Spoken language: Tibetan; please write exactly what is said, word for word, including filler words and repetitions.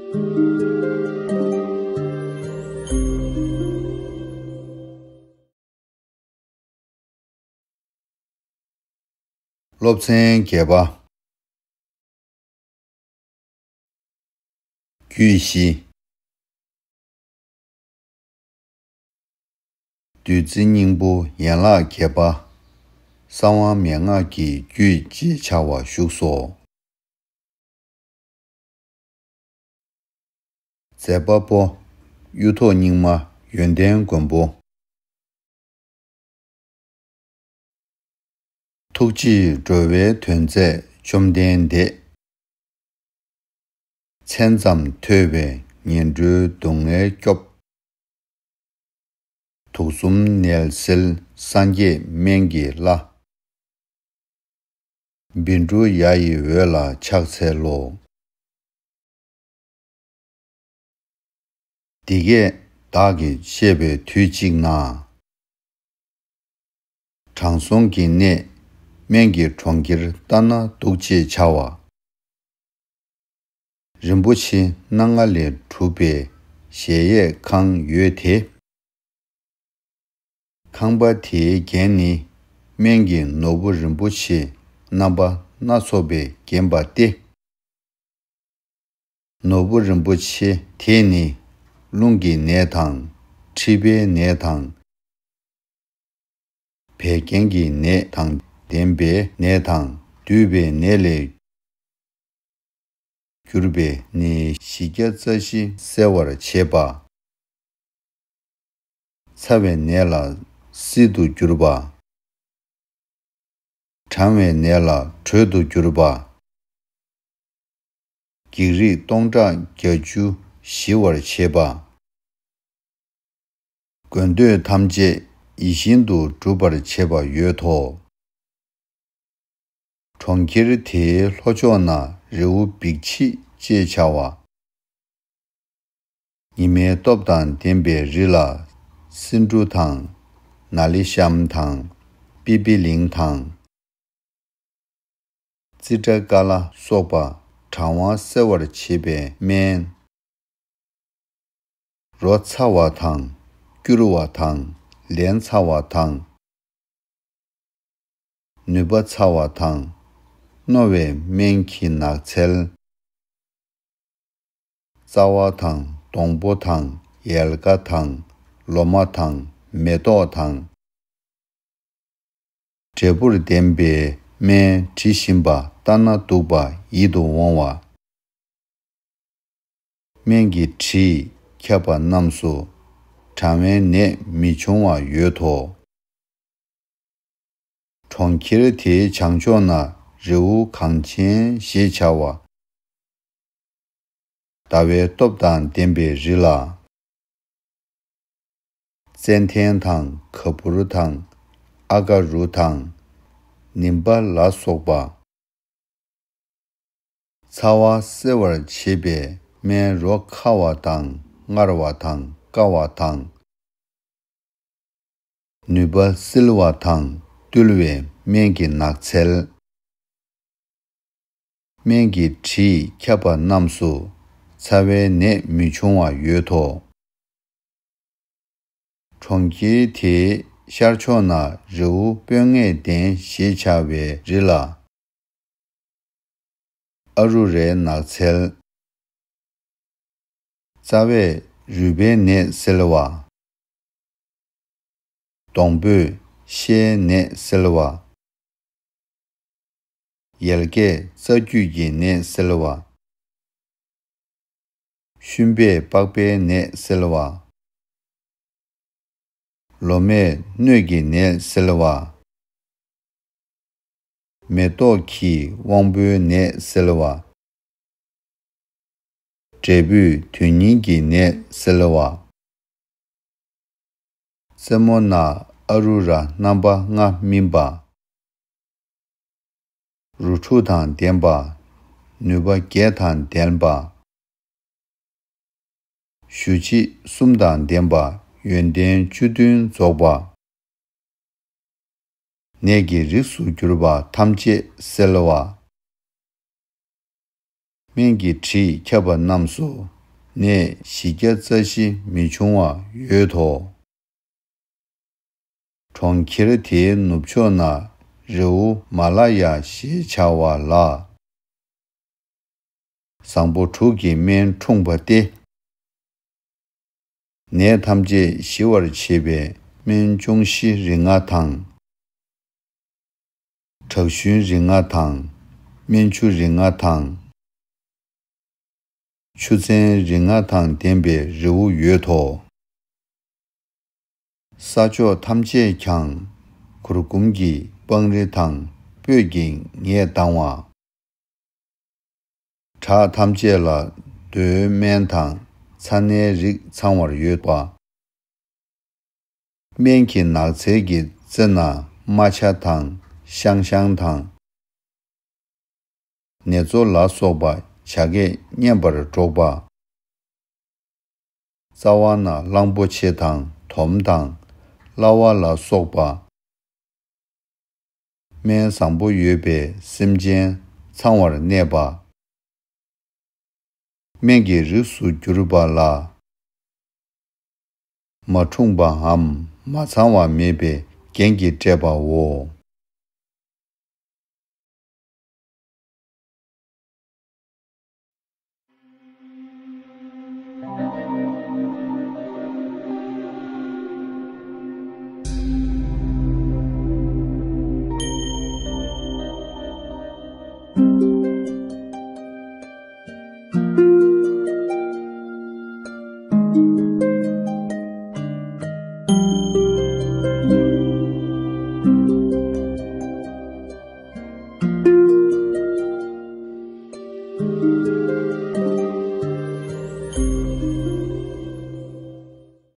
སློབ་ཚན་བརྒྱད་པ། རྒྱུད་བཞི། བདུད་རྩི་སྙིང་པོ་ཡན་ལག་བརྒྱད་པ། གསང་བ་མན་ངག་གི་རྒྱུད་ཅེས་བྱ་བ་བཞུགས་སོ། མཛད་པ་པོ། གཡུ་ཐོག་རྙིང་མ་ཡོན་ཏན་མགོན་པོ། ཐུགས་རྗེས་འགྲོ་བའི་དོན་མཛད་བཅོམ་ལྡན་འདས། མཚན་ཙམ་ཐོས་པས་ངན་འགྲོའི་སྡུག་བསྔལ་སྐྱོབ། དུག་གསུམ་ནད་སེལ་སངས་རྒྱས་སྨན་གྱི་བླ། བཻ་ཌཱུརྱ་ཡི་འོད་ལ་ཕྱག་འཚལ་ལོ། འདི་སྐད་བདག་གིས་བཤད་པའི་དུས་གཅིག་ན། དྲང་སྲོང་གི་གནས་སྨན་གྱི་གྲོང་ཁྱེར་ལྟ་ན་སྡུག་ཅེས་བྱ་བ། རིན་པོ་ཆེ་སྣ་ལྔ་ལས་གྲུབ་པའི་གཞལ་ཡས་ཁང་ཡོད་དེ། ཁང་པ་དེའི་རྒྱན་ནི་སྨན་གྱི་ནོར་བུ་རིན་པོ་ཆེ་རྣམ་པ་སྣ་ཚོགས་པས་བརྒྱན་པ་སྟེ། ནོར་བུ་རིན་པོ་ཆེ་དེ་ནི་རླུང་གི་ནད་དང་མཁྲིས་པའི་ནད་དང་། བད་ཀན་གྱི་ནད་དང་ལྡན་པའི་ནད་དང་འདུས་པའི་ནད་ལས་གྱུར་པའི་ནད་བཞི་བརྒྱ་རྩ་བཞི་སེལ་བར་བྱེད་པ། ཚ་བའི་ནད་ལ་བསིལ་དུ་གྱུར་པ། གྲང་བའི་ནད་ལ་དྲོད་དུ་གྱུར་པ། བགེགས་རིགས་སྟོང་ཕྲག་བརྒྱད་ཅུ་ཞི་བར་བྱེད་པ། དགོས་འདོད་ཐམས་ཅད་ཡིད་བཞིན་དུ་འགྲུབ་པར་བྱེད་པ་ཡོད་དོ། གྲོང་ཁྱེར་དེའི་ལྷོ་ཕྱོགས་ན་རི་བོ་བིག་ཆི་ཅེས་བྱ་བ། ཉི་མའི་སྟོབས་དང་ལྡན་པའི་རི་ལ་སེ་འབྲུ་དང་ནཱ་ལི་ཤམ་དང་པི་པི་ལིང་དང་། ཙི་ཏྲ་ཀ་ལ་སོགས་པ་གྲང་བ་སེལ་བར་བྱེད་པའི་སྨན། རོ་ཚ་བ་དང་སྐྱུར་བ་དང་ལན་ཚ་བ་དང་། ནུས་པ་ཚ་བ་དང་རྣོ་བའི་སྨན་གྱི་ནགས་ཚལ། རྩ་བ་དང་སྡོང་པོ་དང་ཡལ་ག་དང་ལོ་མ་དང་མེ་ཏོག་དང་། འབྲས་བུར་ལྡན་པའི་སྨན་དྲི་ཞིམ་པ་ལྟ་ན་སྡུག་པ་ཡིད་དུ་འོང་བ། སྨན་གྱི་དྲིས་ཁྱབ་པ་རྣམས་སུ་གྲང་བའི་ནད་མི་འབྱུང་བ་ཡོད་དོ། གྲོང་ཁྱེར་དེའི་བྱང་ཕྱོགས་ན་རི་བོ་གངས་ཅན་ཞེས་བྱ་བ། ཟླ་བའི་སྟོབས་དང་ལྡན་པའི་རི་ལ། ཙན་ཐན་དང་ག་བུར་དང་ཨ་ཀ་རུ་དང་ནིམ་པ་ལ་སོགས་པ། ཚ་བ་སེལ་བར་བྱེད་པའི་སྨན་རོ་ཁ་བ་དང་མངར་བ་དང་བསྐ་བ་དང་། ནུས་པ་བསིལ་བ་དང་བཏུལ་བའི་སྨན་གྱི་ནགས་ཚལ། སྨན་གྱི་དྲིས་ཁྱབ་པ་རྣམས་སུ་ཚ་བའི་ནད་མི་འབྱུང་བ་ཡོད་དོ། གྲོང་ཁྱེར་དེའི་ཤར་ཕྱོགས་ན་རི་བོ་སྤོས་ངད་ལྡན་ཞེས་བྱ་བའི་རི་ལ། ཨ་རུ་རའི་ནགས་ཚལ། རྩ་བས་རུས་པའི་ནད་སེལ་བ། སྡོང་པོས་ཤའི་ནད་སེལ་བ། ཡལ་གས་རྩ་རྒྱུས་ཀྱི་ནད་སེལ་བ། ཤུན་པས་པགས་པའི་ནད་སེལ་བ། ལོ་མས་སྣོད་ཀྱི་ནད་སེལ་བ། མེ་ཏོག་གིས་དབང་པོའི་ནད་སེལ་བ། འབྲས་བུས་དོན་སྙིང་གི་ནད་སེལ་བ། རྩེ་མོ་ན་ཨ་རུ་ར་རྣམ་པ་ལྔ་སྨིན་པ། རུ་དྲུག་དང་ལྡན་པ། ནུས་པ་བརྒྱད་དང་ལྡན་པ། གཞུ་བྱེད་གསུམ་དང་ལྡན་པ་ཡོན་ཏན་བཅུ་བདུན་རྫོགས་པ། ནད་ཀྱི་རིགས་སུ་གྱུར་པ་ཐམས་ཅད་སེལ་བ། སྨན་གྱི་དྲིས་ཁྱབ་པ་རྣམས་སུ་ ནད་བཞི་བརྒྱ་རྩ་བཞི་མི་འབྱུང་བ་ཡོད་དོ། གྲོང་ཁྱེར་དེའི་ནུབ་ཕྱོགས་ན་རི་བོ་མ་ལ་ཡ་ཞེས་བྱ་བ་ལ། བཟང་པོ་དྲུག་གི་སྨན་འཁྲུངས་པ་སྟེ། ནད་ཐམས་ཅད་ཞི་བར་བྱེད་པའི་སྨན་ལྗོན་ཤིང་རིགས་ལྔ་དང་། བྲག་ཞུན་རིགས་ལྔ་དང་། སྨན་ཆུ་རིགས་ལྔ་དང་། ཆུ་ཚན་རིགས་ལྔ་དང་ལྡན་པའི་རི་བོ་ཡོད་དོ། ས་ཕྱོགས་ཐམས་ཅད་ཀྱང་གུར་གུམ་གྱི་སྤང་རི་དང་སྤོས་ཀྱིས་ངད་ལྡང་བ། བྲག་ཐམས་ཅད་ལ་རྡོའི་སྨན་དང་ཚ་སྣའི་རིགས་ཚང་བར་ཡོད་པ། སྨན་གྱི་ནགས་ཚལ་གྱི་རྩེ་ན་རྨ་བྱ་དང་ཤང་ཤང་དང་། ནེ་ཙོ་ལ་སོགས་པ་བྱ་སྐད་སྙན་པར་སྒྲོག་པ། རྩ་བ་ན་གླང་པོ་ཆེ་དང་དོམ་དང་གླ་བ་ལ་སོགས་པ། སྨན་བཟང་པོ་ཡོད་པས་སེམས་ཅན་ཚང་བར་གནས་པ། སྨན་གྱི་རིགས་སུ་གྱུར་པ་ལ། མ་འཁྲུངས་པའམ་མ་ཚང་བ་མེད་པའི་རྒྱན་གྱིས་སྤྲས་པའོ།